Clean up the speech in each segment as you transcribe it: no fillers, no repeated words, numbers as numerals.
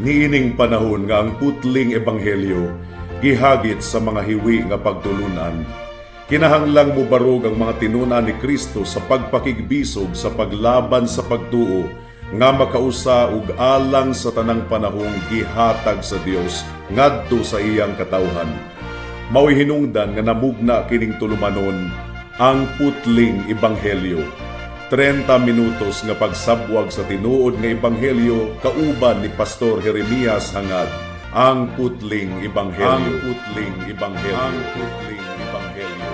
Niining panahon nga ang putling ebanghelyo gihagit sa mga hiwi nga pagtulunan, kinahanglang mubarog ang mga tinun-an ni Kristo sa pagpakigbisog sa paglaban sa pagtuo nga makausa ug alang sa tanang panahong gihatag sa Dios ngadto sa iyang katawhan. Mao'y hinungdan nga namugna kining tulumanon, Ang Putling Ebanghelyo. 30 minutos nga pagsabwag sa tinuod nga ebanghelyo kauban ni Pastor Jeremias Hangad. Ang Putling Ebanghelyo. Ang Putling Ebanghelyo. Ang Putling Ebanghelyo.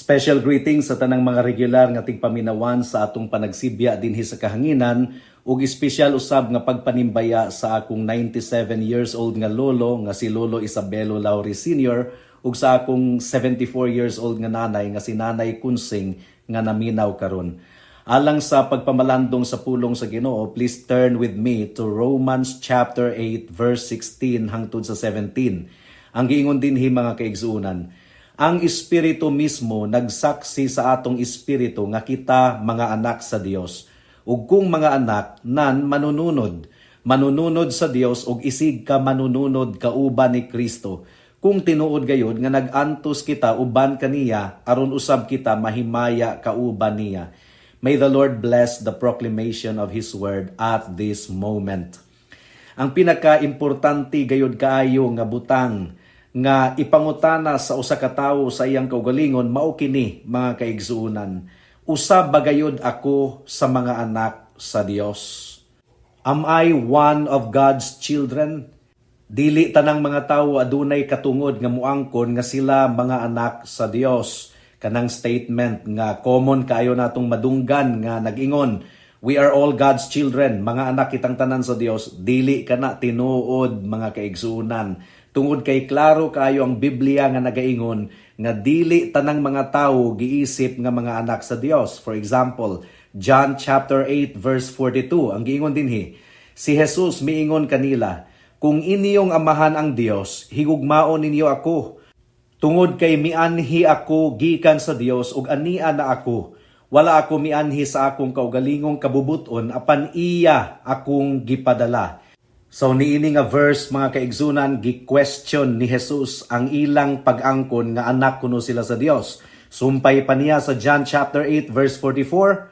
Special greetings sa tanang mga regular nga tigpaminawan sa atong panagsibya dinhi sa kahanginan ug espesyal usab nga pagpanimbaya sa akong 97 years old nga lolo nga si Lolo Isabelo Lauri Sr. ug sa akong 74 years old nga nanay nga si Nanay Kunsing nga naminaw karon. Alang sa pagpamalandong sa pulong sa Ginoo, please turn with me to Romans chapter 8 verse 16 hangtod sa 17. Ang giingon dinhi, mga kaigsuonan, ang Espiritu mismo nagsaksi sa atong espiritu nga kita mga anak sa Dios. Ug kung mga anak, nan manununod. Manununod sa Dios ug isig ka manununod kauban ni Kristo. Kung tinuod gayod nga nag-antos kita uban kaniya, aron usab kita mahimaya kauban niya. May the Lord bless the proclamation of His word at this moment. Ang pinaka-importante gayod kaayo nga butang nga ipangutana sa usa ka tawo sa iyang kaugalingon mao kini, mga kaigsuonan: Usa ba gayod ako sa mga anak sa Dios? Am I one of God's children? Dili tanang mga tawo adunay katungod nga muangkon nga sila mga anak sa Dios. Kanang statement nga common kaayo natong madunggan nga nag-ingon, "We are all God's children, mga anak kitang tanan sa Dios," dili kana tinuod, mga kaigsuonan. Tungod kay klaro kaayo ang Biblia nga nagaingon nga dili tanang mga tawo giisip nga mga anak sa Dios. For example, John chapter 8 verse 42, ang giingon dinhi, si Jesus miingon kanila, "Kung inyong amahan ang Dios, higugmaon ninyo ako. Tungod kay mianhi ako gikan sa Dios ug ania na ako. Wala ako mianhi sa akong kaugalingong kabubuton, apan iya akong gipadala." So niini nga verse, mga kaigsuonan, gi-question ni Jesus ang ilang pag-angkon nga anak kuno sila sa Dios. Sumpay pa niya sa John chapter 8 verse 44,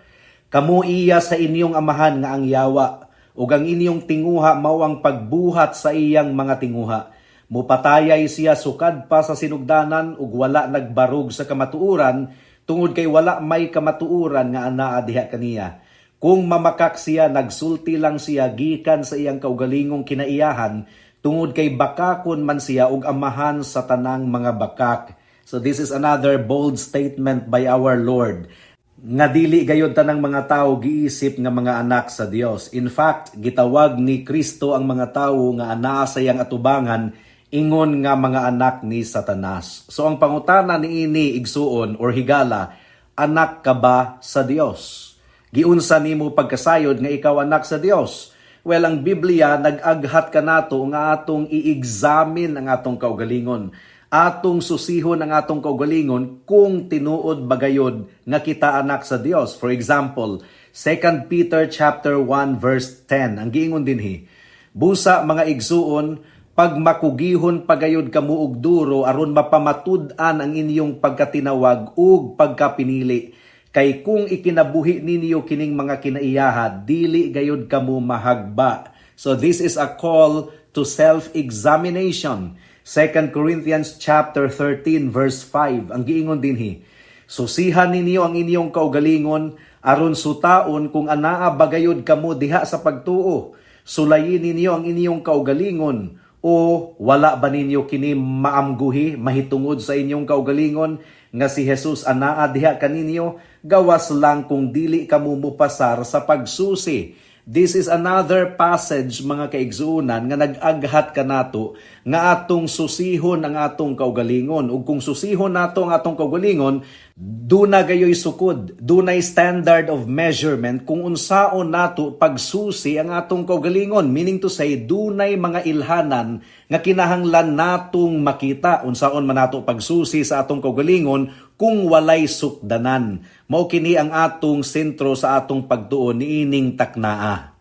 "Kamo iya sa inyong amahan nga ang yawa, ug ang inyong tinguha mao ang pagbuhat sa iyang mga tinguha. Mupatayay siya sukad pa sa sinugdanan ug wala nagbarog sa kamatuoran tungod kay wala may kamatuoran nga anaa diha kaniya. Kung mamakak siya, nagsulti lang siya gikan sa iyang kaugalingong kinaiyahan tungod kay bakakon man siya ug amahan sa tanang mga bakak." So this is another bold statement by our Lord nga dili gayod tanang mga tao giisip nga mga anak sa Dios. In fact, gitawag ni Kristo ang mga tawo nga anaa sa iyang atubangan ingon nga mga anak ni Satanas. So ang pangutana niini, igsuon or higala, anak ka ba sa Dios? Giunsa nimo pagkasayod nga ikaw anak sa Dios? Well, ang Biblia nag-aghat kanato nga atong i-examine ang atong kaugalingon. Atong susihon ang atong kaugalingon kung tinuod bagayod nga kita anak sa Dios. For example, 2 Peter chapter 1 verse 10. Ang giingon dinhi, "Busa mga igsuon, pagmakugihon pagayod kamo og duro aron mapamatud-an ang inyong pagkatinawag ug pagkapinili. Kay kung ikinabuhi ninyo kining mga kinaiyaha, dili gayod kamo mahagba." So this is a call to self-examination. 2 Corinthians chapter 13 verse 5. Ang giingon dinhi, "Susihan ninyo ang inyong kaugalingon aron sutaon kung anaa bagayod kamo diha sa pagtuo. Sulayin ninyo ang inyong kaugalingon, o wala ba ninyo kini maamguhi mahitungod sa inyong kaugalingon nga si Jesus anaa diha kaninyo, gawas lang kung dili kamo mupasar sa pagsusi?" This is another passage, mga kaigsuonan, nga nag-aghat kanato nga atong susihon ang atong kaugalingon. Ug kung susihon nato ang atong kaugalingon, Duna gayoy sukod, dunay standard of measurement kung unsaon nato pagsusi ang atong kaugalingon. Meaning to say, dunay mga ilhanan nga kinahanglan natong makita unsaon man nato pagsusi sa atong kaugalingon kung walay sukdanan. Mao kini ang atong sentro sa atong pagtuo niining taknaa.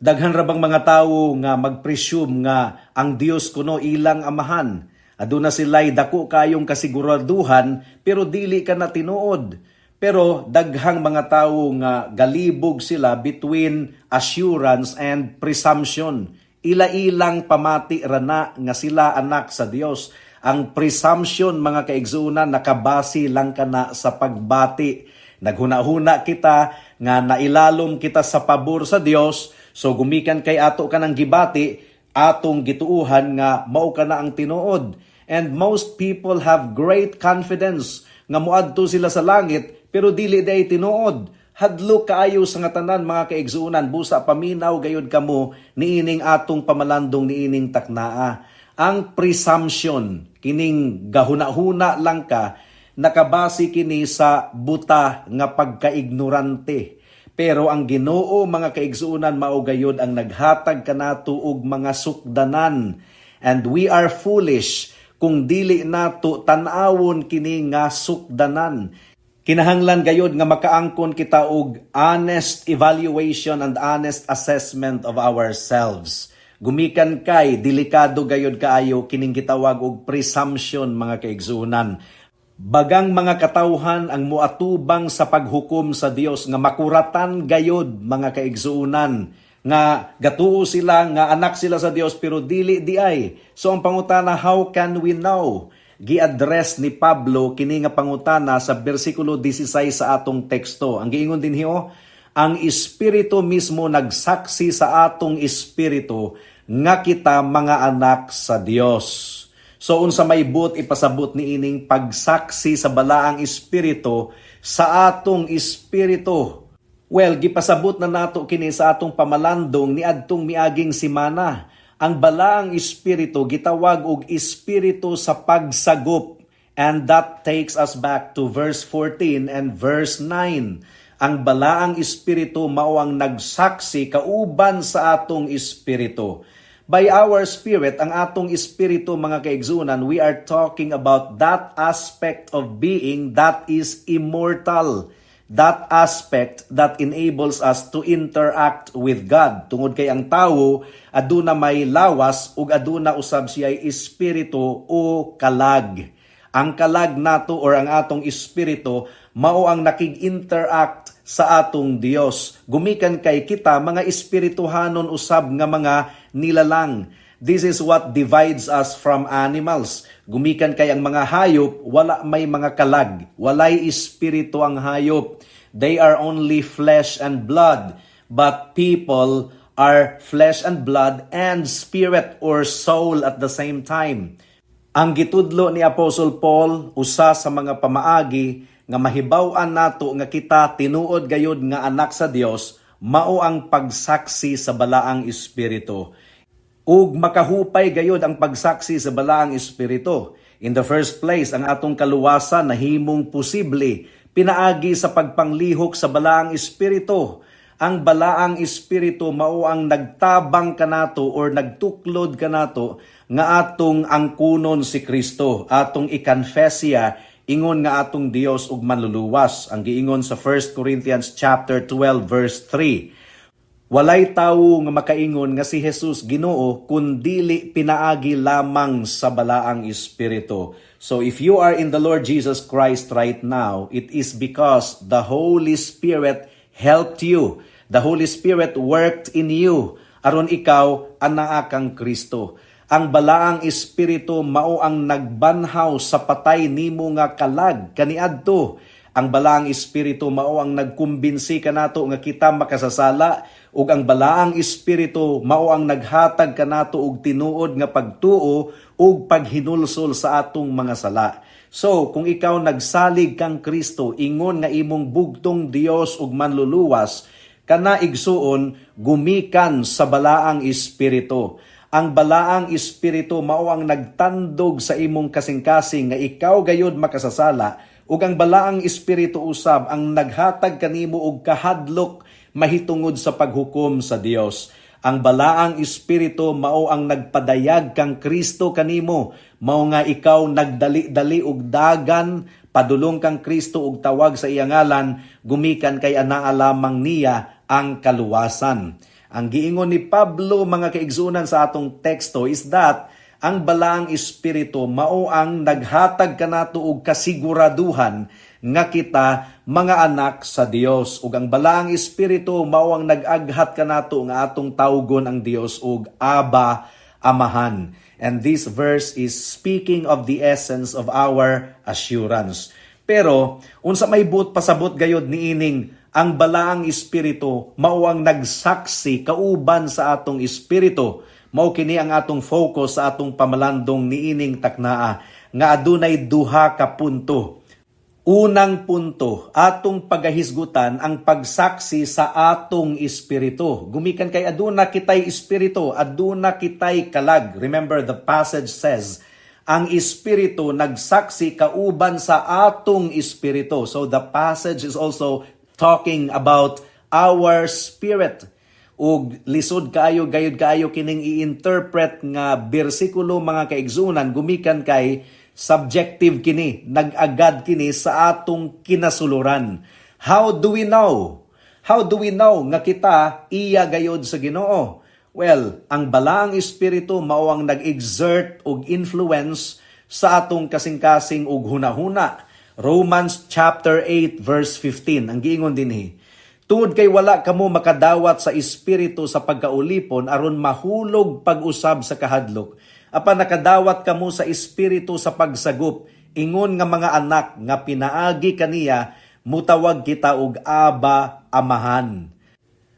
Daghan ra bang mga tawo nga magpresume nga ang Dios kuno ilang amahan? Aduna sila'y dako kayong kasiguraduhan, pero dili ka na tinuod. Pero daghang mga tawo nga galibog sila between assurance and presumption. Ila-ilang pamati rana nga sila anak sa Dios. Ang presumption, mga kaigsuonan, nakabase lang kana sa pagbati. Naghuna-huna kita nga nailalom kita sa pabor sa Dios, so gumikan kay ato kanang gibati, atong gituuhan nga mao kana ang tinuod. And most people have great confidence nga moadto sila sa langit, pero dili diay tinuod. Hadlok kaayo sa nga tanan, mga kaigsuonan, busa paminaw gayud kamo niining atong pamalandong niining taknaa. Ang presumption, kining gahuna-huna lang ka, nakabase kini sa buta nga pagkaignorante. Pero ang Ginoo, mga kaigsuonan, mao gayud ang naghatag kanato og mga sukdanan. And we are foolish kung dili nato tan-awon kini nga sukdanan. Kinahanglan gayud nga makaangkon kita og honest evaluation and honest assessment of ourselves. Gumikan kay delikado gayud kaayo kining gitawag og presumption, mga kaigsuonan. Bagang mga katawhan ang muatubang sa paghukom sa Dios nga makuratan gayod, mga kaigsuonan, nga gatuo sila nga anak sila sa Dios, pero dili diay. So ang pangutana, how can we know? Gi-address ni Pablo kini nga pangutana sa bersikulo 16 sa atong teksto. Ang giingon dinhi oh, ang Espiritu mismo nagsaksi sa atong espiritu nga kita mga anak sa Dios. So unsa may buot ipasabot niining pagsaksi sa Balaang Espiritu sa atong espiritu? Well, gipasabot na nato kini sa atong pamalandong niadtong miaging semana. Ang Balaang Espiritu gitawag og espiritu sa pagsagop. And that takes us back to verse 14 and verse 9. Ang Balaang Espiritu mao ang nagsaksi kauban sa atong espiritu. By our spirit, ang atong espiritu, mga kaigsuonan, we are talking about that aspect of being that is immortal. That aspect that enables us to interact with God. Tungod kay ang tawo aduna may lawas ug aduna usab siya espiritu o kalag. Ang kalag nato or ang atong espiritu mao ang nakig-interact sa atong Dios. Gumikan kay kita mga espirituhanon usab nga mga nilalang. This is what divides us from animals. Gumikan kay ang mga hayop wala may mga kalag, walay espiritu ang hayop. They are only flesh and blood, but people are flesh and blood and spirit or soul at the same time. Ang gitudlo ni Apostle Paul, usa sa mga pamaagi nga mahibaw-an nato nga kita tinuod gayud nga anak sa Dios, mao ang pagsaksi sa Balaang Espiritu. Ug makahupay gayud ang pagsaksi sa Balaang Espiritu. In the first place, ang atong kaluwasan nahimong posible pinaagi sa pagpanglihok sa Balaang Espiritu. Ang Balaang Espiritu mao ang nagtabang kanato or nagtuklod kanato nga atong angkunon si Kristo, atong i-confess siya ingon nga atong Dios ug Manluluwas. Ang giingon sa 1 Corinthians chapter 12 verse 3. Walay tawo nga makaingon nga si Jesus Ginoo kun dili pinaagi lamang sa Balaang Espiritu. So if you are in the Lord Jesus Christ right now, it is because the Holy Spirit helped you. The Holy Spirit worked in you aron ikaw anaa kang Kristo. Ang Balaang Espiritu mao ang nagbanhaw sa patay nimo nga kalag kaniadto. Ang Balaang Espiritu mao ang nagkumbinsi kanato nga kita makasasala, ug ang Balaang Espiritu mao ang naghatag kanato og tinuod nga pagtuo ug paghinulsol sa atong mga sala. So, kung ikaw nagsalig kang Kristo ingon nga imong bugtong Dios ug Manluluwas, kana, igsuon, gumikan sa Balaang Espiritu. Ang Balaang Espiritu mao ang nagtandog sa imong kasing-kasing nga ikaw gayud makasasala. Ug ang Balaang Espiritu usab ang naghatag kanimo og kahadlok mahitungod sa paghukom sa Dios. Ang Balaang Espiritu mao ang nagpadayag kang Kristo kanimo, mao nga ikaw nagdali-dali og dagan padulong kang Kristo og tawag sa iyang ngalan, gumikan kay anaa lamang niya ang kaluwasan. Ang giingon ni Pablo, mga kaigsunan, sa atong teksto is that ang Balaang Espiritu mao ang naghatag kanato og kasiguraduhan nga kita mga anak sa Dios, ug ang Balaang Espiritu mao ang nag-aghat kanato nga atong tawgon ang Dios og Abba, Amahan. And this verse is speaking of the essence of our assurance. Pero unsa may buot pasabot gayod niining ang Balaang Espiritu mao ang nagsaksi kauban sa atong espiritu? Mao kini ang atong focus sa atong pamalandong niining taknaa nga adunay duha ka punto. Unang punto, atong pagahisgutan ang pagsaksi sa atong espiritu. Gumikan kay aduna kitay espiritu, aduna kitay kalag. Remember, the passage says, ang Espiritu nagsaksi kauban sa atong espiritu. So the passage is also talking about our spirit. Ug lisod kaayo gayud kaayo kining i-interpret nga bersikulo, mga kaigsunan, gumikan kay subjective kini, nag-agad kini sa atong kinasuluran. How do we know? How do we know nga kita iya gayod sa Ginoo? Well, ang Balaang Espiritu mao ang nag-exert og influence sa atong kasing-kasing ug hunahuna. Romans chapter 8 verse 15 ang giingon dinhi: "Tungod kay wala kamo makadawat sa espiritu sa pagkaulipon aron mahulog pag-usab sa kahadlok. Apan nakadawat kamo sa espiritu sa pagsagop, ingon nga mga anak, nga pinaagi kaniya mutawag kita og Abba, Amahan."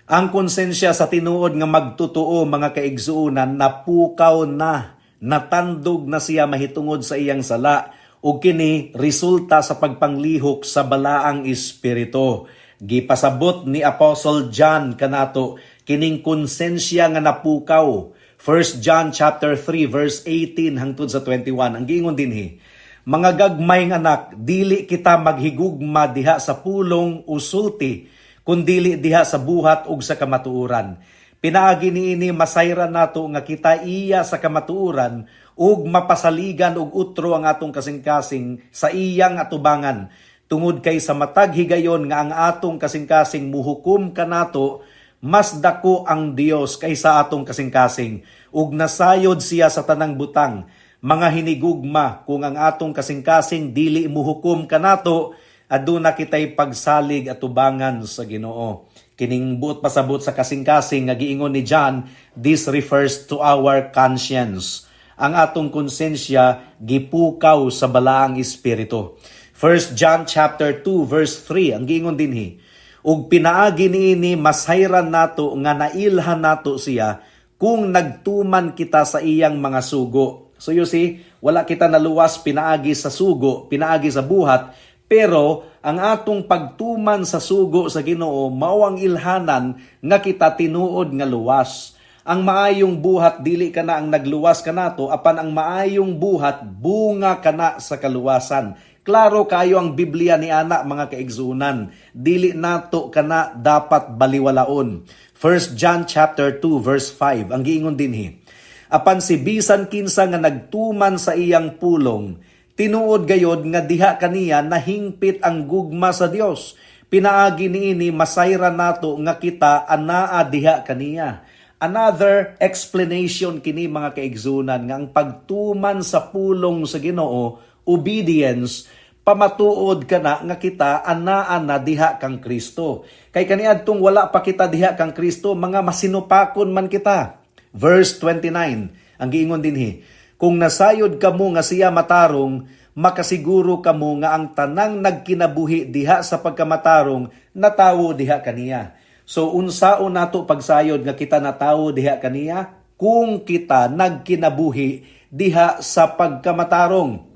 Ang konsensya sa tinuod nga magtotoo, mga kaigsuonan, napukaw na, natandog na siya mahitungod sa iyang sala, ug kini resulta sa pagpanglihok sa Balaang Espiritu. Gipasabot ni Apostle John kanato kining konsensya nga napukaw. 1 John chapter 3 verse 18 hangtod sa 21. Ang giingon dinhi: "Mga gagmayng anak, dili kita maghigugma diha sa pulong o sulti, kundili diha sa buhat ug sa kamatuoran. Pinaagi niini masayran nato nga kita iya sa kamatuoran ug mapasaligan og utro ang atong kasing-kasing sa iyang atubangan. Tungod kay sa matag higayon nga ang atong kasing-kasing muhukom kanato, mas dako ang Dios kaysa atong kasing-kasing ug nasayod siya sa tanang butang. Mga hinigugma, kung ang atong kasing-kasing dili muhukom kanato, aduna kitay pagsalig atubangan sa Ginoo." Kining buot pasabot sa kasing-kasing nga giingon ni John, this refers to our conscience. Ang atong konsensya gipukaw sa Balaang Espiritu. 1 John chapter 2 verse 3 ang giingon dinhi: "Ug pinaagi niini masayran nato nga nailhan nato siya, kung nagtuman kita sa iyang mga sugo." So you see, wala kita naluwas pinaagi sa sugo, pinaagi sa buhat, pero ang atong pagtuman sa sugo sa Ginoo mao ang ilhanan nga kita tinuod nga luwas. Ang maayong buhat dili kana ang nagluwas kanato, apan ang maayong buhat bunga kana sa kaluwasan. Klaro kayo ang Biblia ni ana, mga kaigsunan. Dili nato kana dapat baliwalaon. 1 John chapter 2 verse 5 ang giingon dinhi: "Apan si bisan kinsa nga nagtuman sa iyang pulong, tinuod gayod nga diha kaniya nahingpit ang gugma sa Dios. Pinaagi niini masayran nato nga kita anaa diha kaniya." Another explanation kini, mga kaigsunan, nga ang pagtuman sa pulong sa Ginoo, obedience, pamatuod kana nga kita anaa na diha kang Kristo. Kay kaniadtong wala pa kita diha kang Kristo, mga masinupakon man kita. Verse 29, ang giingon dinhi: "Kung nasayod kamo nga siya matarong, makasiguro kamo nga ang tanang nagkinabuhi diha sa pagkamatarong natawo diha kaniya." So unsaon nato pagsayod nga kita natawo diha kaniya? Kung kita nagkinabuhi diha sa pagkamatarong.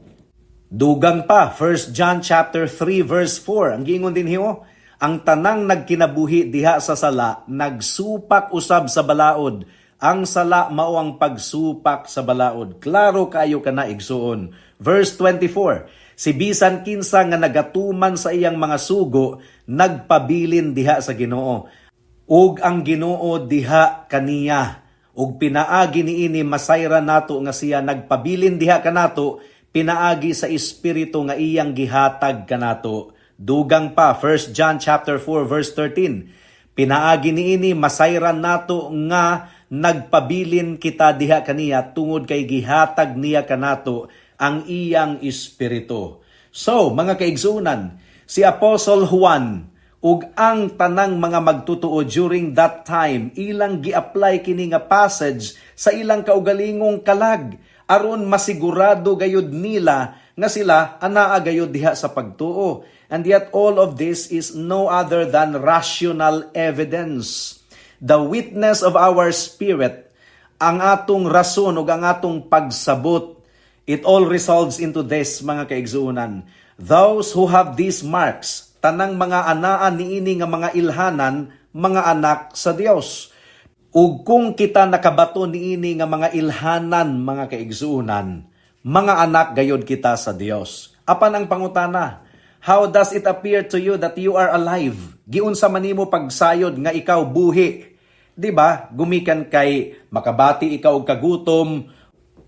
Dugang pa, 1 John chapter 3 verse 4, ang giingon dinhi oh, "Ang tanang nagkinabuhi diha sa sala nagsupak usab sa balaod. Ang sala mao ang pagsupak sa balaod." Klaro kayo kana, igsuon. Verse 24, Si bisan kinsa nga nagatuman sa iyang mga sugo, nagpabilin diha sa Ginoo ug ang Ginoo diha kaniya. Ug pinaagi niini masayran nato nga siya nagpabilin diha kanato pinaagi sa Espiritu nga iyang gihatag kanato. Dugang pa, 1 John chapter 4 verse 13. Pinaagi niini masayran nato nga nagpabilin kita diha kaniya tungod kay gihatag niya kanato ang iyang Espiritu. So, mga kaigsuonan, si Apostle Juan ug ang tanang mga magtutuo during that time, ilang gi-apply kini nga passage sa ilang kaugalingong kalag aron masigurado gayud nila nga sila anaa gayud diha sa pagtuo. And yet all of this is no other than rational evidence, the witness of our spirit, ang atong rason ug ang atong pagsabot. It all resolves into this, mga kaigsuonan: those who have these marks, tanang mga anaa niini nga mga ilhanan, mga anak sa Dios. Ug kung kita nakabato niini nga mga ilhanan, mga kaigsuonan, mga anak gayod kita sa Dios. Apan ang pangutana, how does it appear to you that you are alive? Giunsa man nimo pagsayod nga ikaw buhi? Di ba? Gumikan kay makabati ikaw og kagutom,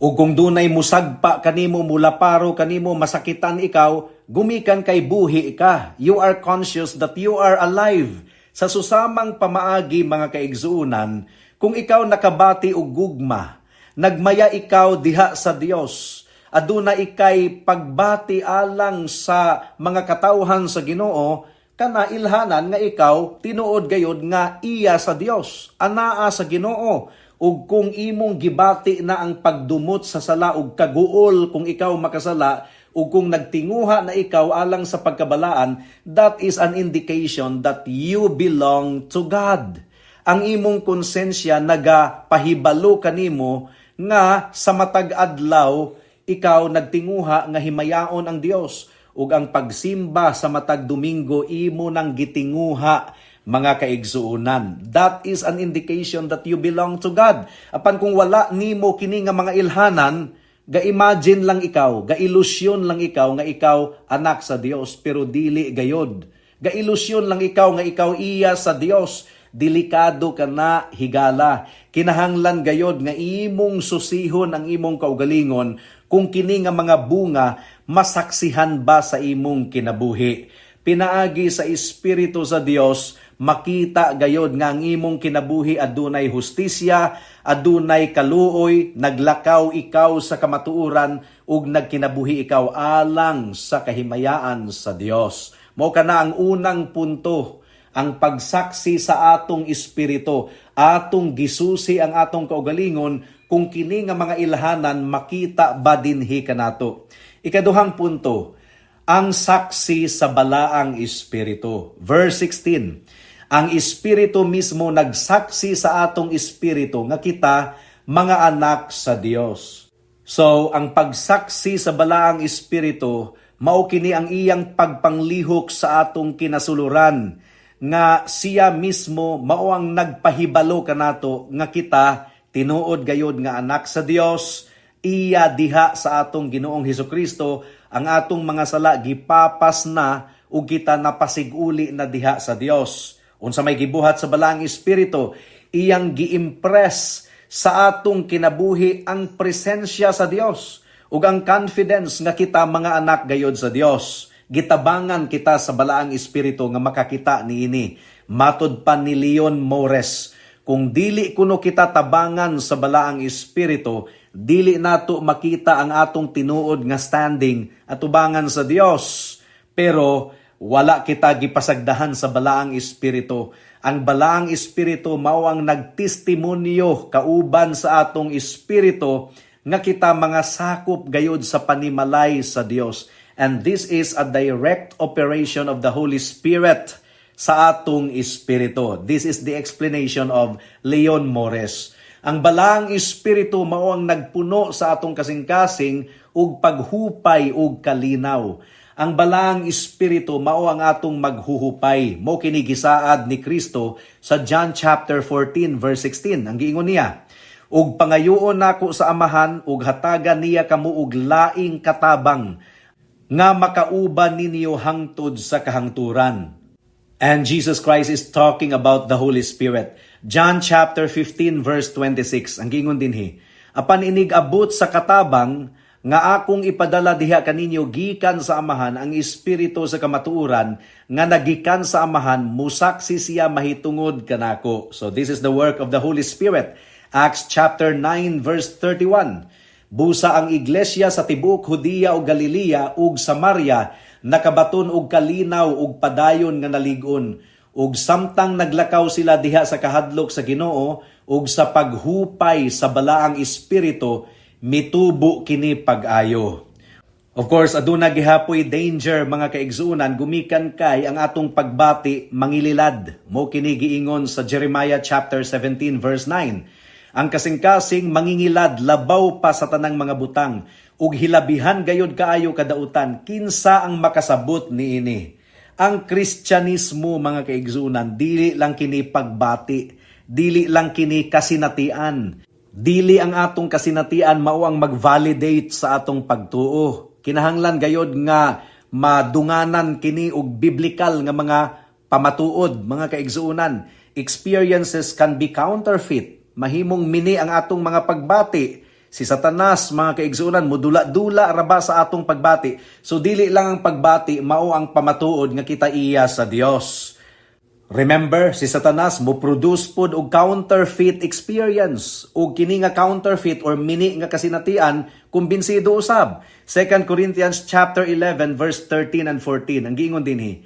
ug kung dunay musagpa kanimo, mulaparo kanimo, masakitan ikaw, gumikan kay buhi ka. You are conscious that you are alive. Sa susamang pamaagi, mga kaigsuonan, kung ikaw nakabati og gugma, nagmaya ikaw diha sa Dios, aduna ikay pagbati alang sa mga katawhan sa Ginoo, kana ilhanan nga ikaw tinuod gayod nga iya sa Dios, anaa sa Ginoo. Ug kung imong gibati na ang pagdumot sa sala ug kaguol kung ikaw makasala, ug kung nagtinguha na ikaw alang sa pagkabalaan, that is an indication that you belong to God. Ang imong konsensya nagapahibalo kanimo nga sa matag adlaw ikaw nagtinguha nga himayaon ang Dios, ug ang pagsimba sa matag Domingo imo nang gitinguha, mga kaigsuonan. That is an indication that you belong to God. Apan kung wala nimo kini nga mga ilhanan, ga-imagine lang ikaw, ga-ilusyon lang ikaw nga ikaw anak sa Dios, pero dili gayod. Ga-ilusyon lang ikaw nga ikaw iya sa Dios. Delikado ka na, higala. Kinahanglan gayod nga imong susihon ang imong kaugalingon kung kini nga mga bunga masaksihan ba sa imong kinabuhi. Pinaagi sa Espiritu sa Dios, makita gayod nga ang imong kinabuhi adunay hustisya, adunay kaluoy, naglakaw ikaw sa kamatuoran ug nagkinabuhi ikaw alang sa kahimayaan sa Dios. Mao kana ang unang punto, ang pagsaksi sa atong espiritu, atong gisusi ang atong kaugalingon kung kini nga mga ilhanan makita ba dinhi kanato. Ikaduhang punto, ang saksi sa Balaang Espiritu. Verse 16, ang Espiritu mismo nagsaksi sa atong espiritu nga kita mga anak sa Dios. So, ang pagsaksi sa Balaang Espiritu, mao kini ang iyang pagpanglihok sa atong kinasuluran nga siya mismo mao ang nagpahibalo kanato nga kita tinuod gayod nga anak sa Dios, iya diha sa atong Ginoong Hesukristo, ang atong mga sala gipapas na ug kita napasiguli na diha sa Dios. Unsa may gibuhat sa Balaang Espiritu? Iyang giimpress sa atong kinabuhi ang presensya sa Dios ug ang confidence nga kita mga anak gayod sa Dios. Gitabangan kita sa Balaang Espiritu nga makakita niini. Matod pa ni Leon Mores, kung dili kuno kita tabangan sa Balaang Espiritu, dili nato makita ang atong tinuod nga standing atubangan sa Dios. Pero wala kita gipasagdahan sa Balaang Espiritu. Ang Balaang Espiritu mao ang nagtestimonyo kauban sa atong espiritu nga kita mga sakop gayod sa panimalay sa Dios. And this is a direct operation of the Holy Spirit sa atong espiritu. This is the explanation of Leon Mores. Ang Balaang Espiritu mao ang nagpuno sa atong kasing-kasing ug paghupay ug kalinaw. Ang Balaang Espiritu mao ang atong maghuhupay. Mao kini gisaad ni Kristo sa John chapter 14 verse 16. Ang giingon niya, "Ug pangayoon nako sa Amahan ug hatagan niya kamo og laing katabang nga makauban ninyo hangtod sa kahangturan. And Jesus Christ is talking about the Holy Spirit. John chapter 15 verse 26, ang giingon dinhi, "Apan inig abot sa Katabang nga akong ipadala diha kaninyo gikan sa Amahan, ang Espiritu sa kamatuoran nga nagikan sa Amahan, musaksi siya mahitungod kanako." So this is the work of the Holy Spirit. Acts chapter 9 verse 31. Busa ang iglesia sa tibuok Judea ug Galilea ug Samaria nakabaton og kalinaw ug padayon nga nalig-on, ug samtang naglakaw sila diha sa kahadlok sa Ginoo ug sa paghupay sa Balaang Espiritu, mitubo kini pag-ayo. Of course, aduna gihapoy danger, mga kaigsuonan, gumikan kay ang atong pagbati mangililad. Mao kini giingon sa Jeremiah chapter 17 verse 9. "Ang kasing-kasing mangingilad labaw pa sa tanang mga butang ug hilabihan gayod kaayo kadautan, kinsa ang makasabot niini?" Ang Kristyanismo, mga kaigsuonan, dili lang kini pagbati, dili lang kini kasinatian. Dili ang atong kasinatian mao ang mag-validate sa atong pagtuo. Kinahanglan gayod nga madunganan kini og biblical nga mga pamatuod, mga kaigsuonan. Experiences can be counterfeit. Mahimong mini ang atong mga pagbati. Si Satanas, mga kaigsuonan, mudula-dula ra ba sa atong pagbati. So dili lang ang pagbati mao ang pamatuod nga kita iya sa Dios. Remember, si Satanas mo produce pod og counterfeit experience. Ug kini nga counterfeit or mini nga kasinatian, kumbinsido usab. 2 Corinthians chapter 11 verse 13 and 14. Ang giingon dinhi,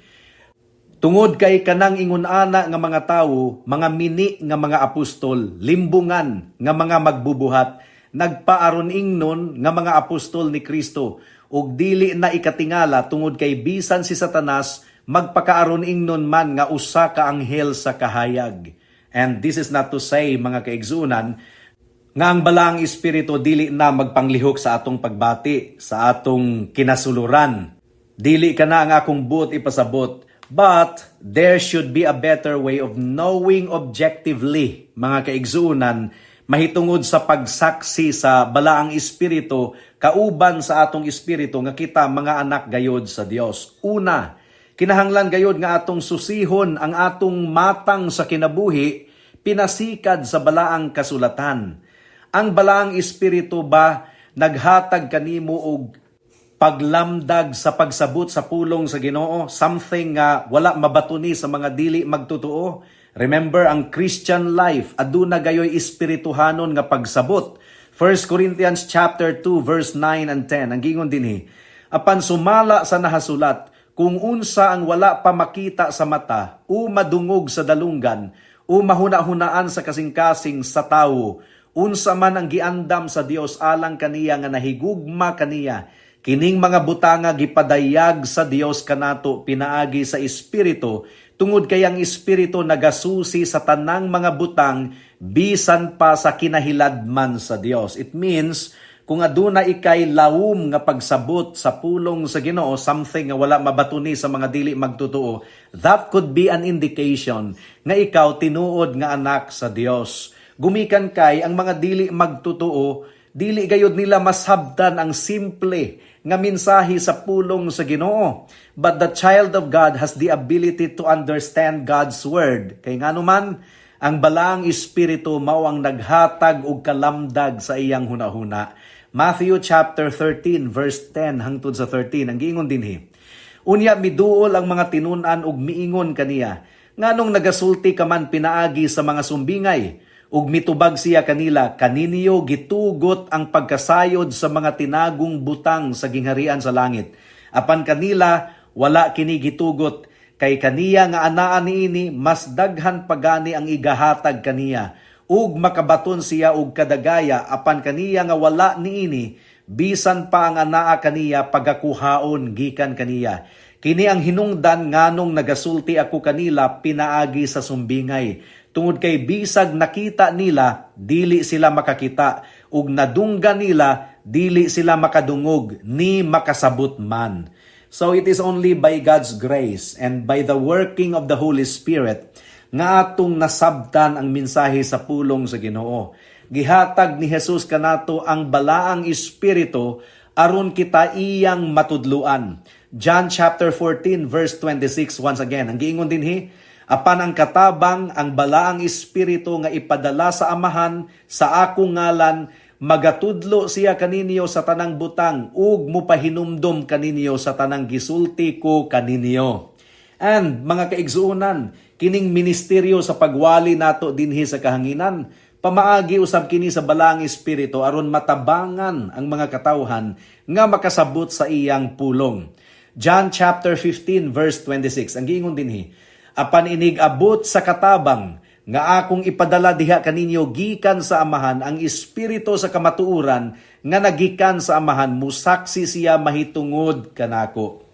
"Tungod kay kanang ingon ana nga mga tawo, mga mini nga mga apostol, limbungan nga mga magbubuhat, nagpaaron ingnon nga mga apostol ni Kristo, ug dili na ikatingala tungod kay bisan si Satanas magpakaaron ingnon man nga usa ka anghel sa kahayag." And this is not to say, mga kaigsuonan, nga ang Balaang Espiritu dili na magpanglihok sa atong pagbati, sa atong kinasuluran. Dili kana ang akong buot ipasabot. But there should be a better way of knowing objectively, mga kaigsuonan, mahitungod sa pagsaksi sa Balaang Espiritu kauban sa atong espiritu nga kita mga anak gayod sa Dios. Una, kinahanglan gayod nga atong susihon ang atong matang sa kinabuhi pinasikad sa Balaang Kasulatan. Ang Balaang Espiritu ba naghatag kanimo og paglamdag sa pagsabot sa pulong sa Ginoo, something nga wala mabatuni sa mga dili magtotoo? Remember, ang Christian life aduna gayoy espirituhanon nga pagsabot. 1 Corinthians chapter 2 verse 9 and 10, ang giingon dinhi, "Apan sumala sa nahasulat, kung unsa ang wala pa makita sa mata o madungog sa dalunggan o mahuna-hunaan sa kasing-kasing sa tawo, unsa man ang giandam sa Dios alang kaniya nga nahigugma kaniya, kining mga butanga gipadayag sa Dios kanato pinaagi sa Espiritu, tungod kay ang Espiritu nagasusi sa tanang mga butang bisan pa sa kinahiladman sa Dios." It means kung aduna ikay lawom nga pagsabot sa pulong sa Ginoo, something nga wala mabatuni sa mga dili magtotoo, that could be an indication nga ikaw tinuod nga anak sa Dios. Gumikan kay ang mga dili magtotoo, dili gayod nila masabtan ang simple nga mensahe sa pulong sa Ginoo. But the child of God has the ability to understand God's word. Kay ngano man, ang Balaang Espiritu mao ang naghatag og kalamdag sa iyang hunahuna. Matthew chapter 13 verse 10 hangtod sa 13, ang giingon dinhi, "Unya miduol ang mga tinun-an ug miingon kaniya, 'Nganong nagasulti ka man pinaagi sa mga sumbingay?' Ug mitubag siya kanila, 'Kaninyo gitugot ang pagkasayod sa mga tinagong butang sa gingharian sa langit. Apan kanila wala kini gitugot. Kay kaniya nga anaa niini, mas daghan pagani ang igahatag kaniya ug makabaton siya og kadagaya, apan kaniya nga wala niini, bisan pa ang anaa kaniya pagakuhaon gikan kaniya. Kini ang hinungdan nganong nagasulti ako kanila pinaagi sa sumbingay. Tungod kay bisag nakita nila, dili sila makakita, ug nadunggan nila, dili sila makadungog ni makasabot man." So it is only by God's grace and by the working of the Holy Spirit nga atong nasabtan ang mensahe sa pulong sa Ginoo. Gihatag ni Jesus kanato ang Balaang Espiritu aron kita iyang matudluan. John chapter 14 verse 26 once again. Ang giingon dinhi, "Apan ang Katabang, ang Balaang Espiritu nga ipadala sa Amahan sa akong ngalan, magatudlo siya kaninyo sa tanang butang ug mupahinumdom kaninyo sa tanang gisulti ko kaninyo." And mga kaigsuonan, kining ministeryo sa pagwali nato dinhi sa kahanginan, pamaagi usab kini sa Balaang Espiritu aron matabangan ang mga katawhan nga makasabot sa iyang pulong. John chapter 15 verse 26. Ang giingon dinhi, "Apan inig abot sa Katabang nga akong ipadala diha kaninyo gikan sa Amahan, ang Espiritu sa kamatuoran nga nagikan sa Amahan, musaksi siya mahitungod kanako."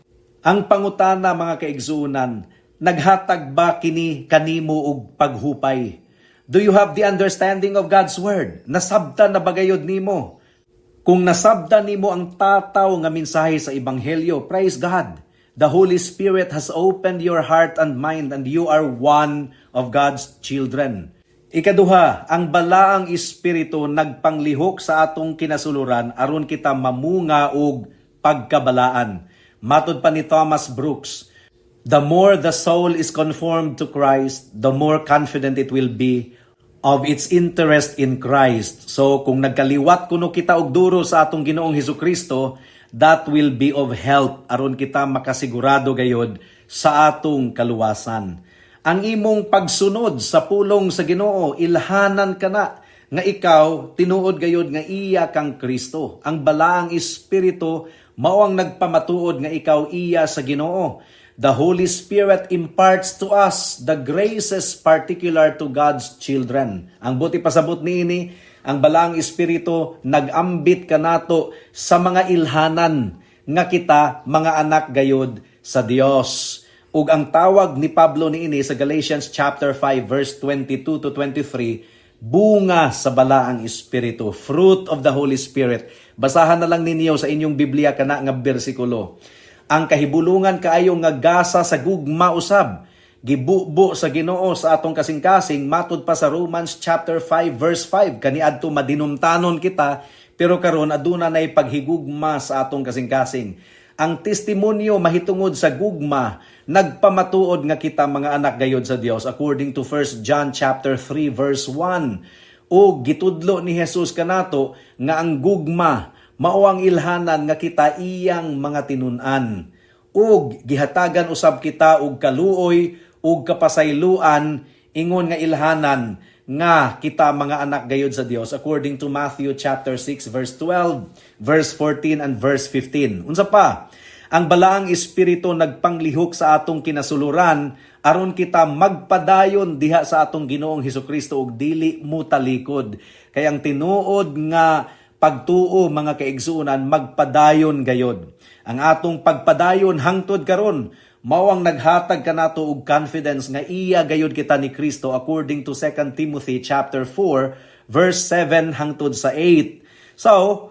Ang pangutana, mga kaigsuonan, naghatag ba kini kanimo og paghupay? Do you have the understanding of God's word? Nasabtan na ba gayod nimo? Kung nasabtan nimo ang tataw nga mensahe sa ebanghelyo, praise God. The Holy Spirit has opened your heart and mind and you are one of God's children. Ikaduha, ang Balaang Espiritu nagpanglihok sa atong kinasuluran aron kita mamunga og pagkabalaan. Matod pa ni Thomas Brooks, "The more the soul is conformed to Christ, the more confident it will be of its interest in Christ." So kung nagkaliwat kuno kita og duro sa atong Ginoong Hesukristo, that will be of help aron kita makasigurado gayod sa atong kaluwasan. Ang imong pagsunod sa pulong sa Ginoo, ilhanan kana nga ikaw tinuod gayod nga iya kang Kristo. Ang Balaang Espiritu mao ang nagpamatuod nga ikaw iya sa Ginoo. The Holy Spirit imparts to us the graces particular to God's children. Ang buot ipasabot niini, ang Balaang Espiritu nagambit kanato sa mga ilhanan nga kita mga anak gayod sa Dios. Ug ang tawag ni Pablo niini sa Galatians chapter 5 verse 22 to 23, bunga sa Balaang Espiritu, fruit of the Holy Spirit. Basahan na lang ninyo sa inyong Biblia kana nga bersikulo. Ang kahibulungan kaayo nga gasa sa gugma usab gibubo sa Ginoo sa atong kasing-kasing matud pa sa Romans chapter 5 verse 5. Kaniadto madinumtanon kita, pero karon aduna nay paghigugma sa atong kasing-kasing. Ang testimonyo mahitungod sa gugma nagpamatuod nga kita mga anak gayod sa Dios according to 1 John chapter 3 verse 1. O gitudlo ni Jesus kanato nga ang gugma mao ang ilhanan nga kita iyang mga tinun-an. Ug gihatagan usab kita og kaluoy ug kapasayloan ingon nga ilhanan nga kita mga anak gayod sa Dios according to Matthew chapter 6 verse 12, verse 14 and verse 15. Unsa pa? Ang Balaang Espiritu nagpanglihok sa atong kinasuluran aron kita magpadayon diha sa atong Ginoong Hesukristo ug dili mutalikod. Kay ang tinuod nga pagtuo, mga kaigsuonan, magpadayon gayod. Ang atong pagpadayon hangtod karon mao ang naghatag kanato og confidence nga iya gayod kita ni Kristo according to 2 Timothy chapter 4 verse 7 hangtod sa 8. So,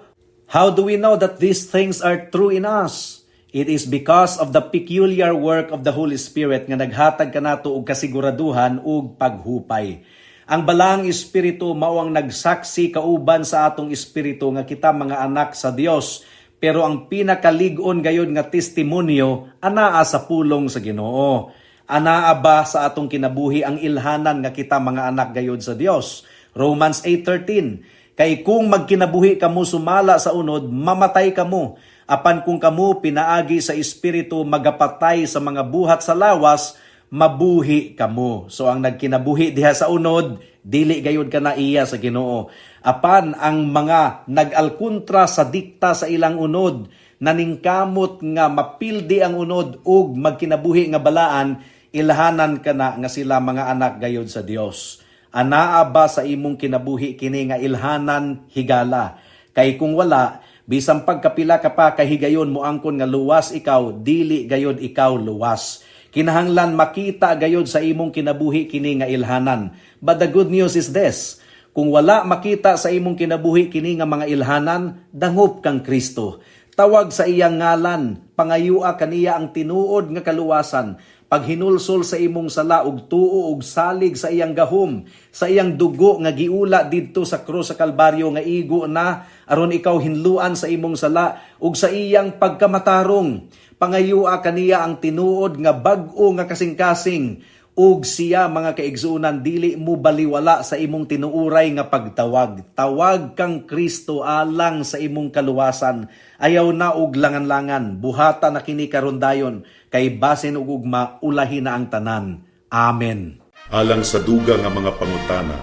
how do we know that these things are true in us? It is because of the peculiar work of the Holy Spirit nga naghatag kanato og kasiguraduhan ug paghupay. Ang Balaang Espiritu mao ang nagsaksi kauban sa atong espiritu nga kita mga anak sa Dios. Pero ang pinakalig-on gayod nga testimonyo anaa sa pulong sa Ginoo. Anaa ba sa atong kinabuhi ang ilhanan nga kita mga anak gayod sa Dios? Romans 8:13, "Kay kung magkinabuhi kamo sumala sa unod, mamatay kamo. Apan kung kamo pinaagi sa Espiritu magapatay sa mga buhat sa lawas, mabuhi kamo." So ang nagkinabuhi diha sa unod, dili gayod kana iya sa Ginoo. Apan ang mga nag-alkontra sa dikta sa ilang unod, naningkamot nga mapildi ang unod ug magkinabuhi nga balaan, ilhanan kana nga sila mga anak gayod sa Dios. Anaa ba sa imong kinabuhi kini nga ilhanan, higala? Kay kung wala, bisan pagkapila ka pa kahigayon moangkon nga luwas ikaw, dili gayod ikaw luwas. Kinahanglan makita gayod sa imong kinabuhi kini nga ilhanan. But the good news is this: kung wala makita sa imong kinabuhi kini nga mga ilhanan, dangop kang Kristo. Tawag sa iyang ngalan, pangayua kaniya ang tinuod nga kaluwasan. Paghinulsol sa imong sala ug tuo ug salig sa iyang gahom, sa iyang dugo nga giula didto sa krus sa Kalbaryo nga igo na aron ikaw hinluan sa imong sala, ug sa iyang pagkamatarong. Pangayua kaniya ang tinuod nga bag-o nga kasing-kasing, ug siya, mga kaigsuonan, dili mo baliwala sa imong tinuuray nga pagtawag. Tawag kang Kristo alang sa imong kaluwasan. Ayaw na og langan-langan. Buhata na kini karon dayon, kay basin og ugma ulahi na ang tanan. Amen. Alang sa dugang nga mga pangutana,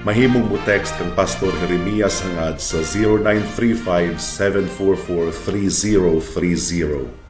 mahimong mo text kang Pastor Jeremias Hangad sa 0935 744 3030.